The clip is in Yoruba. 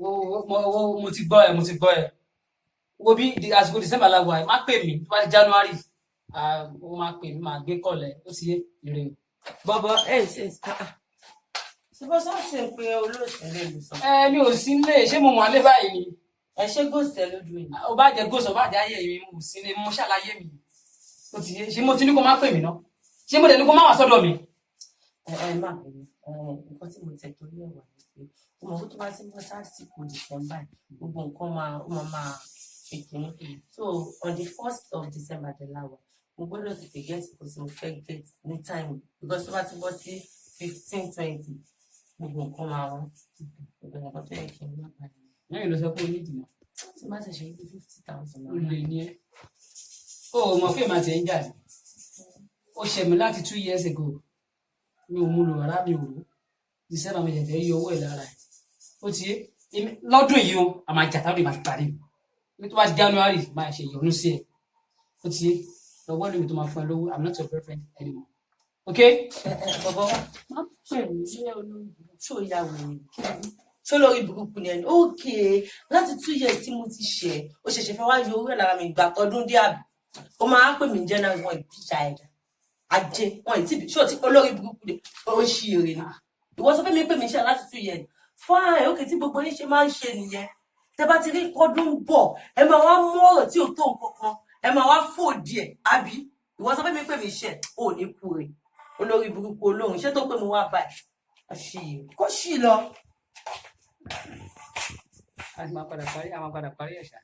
Wo, mo ti gbọ́ ẹ, mo ti gbọ́ ẹ. Wo bí àsìkò December la wà ẹ, má pè mí. Tó bá di January, ah, ó má pè mí, máa gbé kọ̀lẹ̀. Ó ti yé ire o. Bọ̀bọ̀ ẹ̀ ṣe ah ah. Ṣé bọ́ sọ́ọ̀sì ń pe olóòtú lè lù sọ? Ẹ mi ò sí nílé, ṣé mo wà lé báyìí ni? Ẹ ṣé ghost ẹ lójú yìí. Ó bá jẹ ghost, ó bá jẹ ayé mi, mo ò sí nílé, mo ṣàlàyé mi. Ó ti yé, ṣé mo ti ní kó má pè mí ná? Ṣé mo dẹ̀ ní kó má wá sọ́dọ̀ mi? Ẹ ẹ má bẹ̀rẹ̀ ẹ. Nǹkan tí mo tẹ̀ torí ẹ̀ wà ní pé o mọ̀ pé tó bá ti ń bọ́ sásìkò December, gbogbo nǹkan máa ó máa ṣe kínní. So on the 1st of December dẹ̀ la wà, mo gbọ́dọ̀ tètè get nǹkan tí mo fẹ́ get ní time, because tó bá ti bọ́ sí 15, 20, gbogbo nǹkan máa wọ́n. Gbogbo nǹkan tó yẹ kí n má bàa Lẹ́yìn ló sọ pé o ní ìdìnnà. Tí má ti ṣe bí 50,000. Ó lè ní ẹ. O ò mọ̀ pé màá ti ń jà ní. Ó ṣẹ̀ mí láti 2 years ago. Mi ò mú lò rárá, mi ò rò. December mi ṣẹ̀fẹ̀ yọ owó ẹ̀ lára ẹ̀. Ó ti yé. Lọ́dún yìí o, a máa jà táwọn ìbá ti parí. Ní tó bá ti January, máa ṣe ìyọnu sí ẹ. Ó ti yé. Lọ́wọ́ lómi tó máa fún ẹ lówó. I'm not your girlfriend anymore. Okay? Ẹ ẹ bọ̀bọ̀ wa, má pè mí. Ṣé olórí ṣó ya wèrè? Ṣó lórí burúkú ni ẹni? Okay, láti 2 years tí mo ti ṣẹ̀, ó ṣẹ̀ṣẹ̀ fẹ́ wá yọ owó ẹ̀ lára mi ìgbà tọdún dé, àbí? Ó máa pè mí January. Wọn ìbíjà ẹ̀dá ajé wọn ìtì bí ṣó ti olórí burúkú ni, ó ń ṣí èrè ni. Ìwọ sọ fún mi pé mi ṣe láti 2 years. Fine, okay, tí gbogbo yín ṣe máa ń ṣe nìyẹn. Tẹ bá ti rí kọdún bọ̀, ẹ máa wá mú ọ̀rọ̀ tí ò tó nǹkan kan, ẹ máa wá fòdì ẹ̀, àbí? Ìwọ sọ fún mi pé mi ṣe ò ní kú rè, olórí burúkú olóhùn. Ṣé tó pé mo wá báyìí, àṣìyè kó ṣì lọ. A ti máa padà parí, a máa padà parí ẹ̀ ṣá.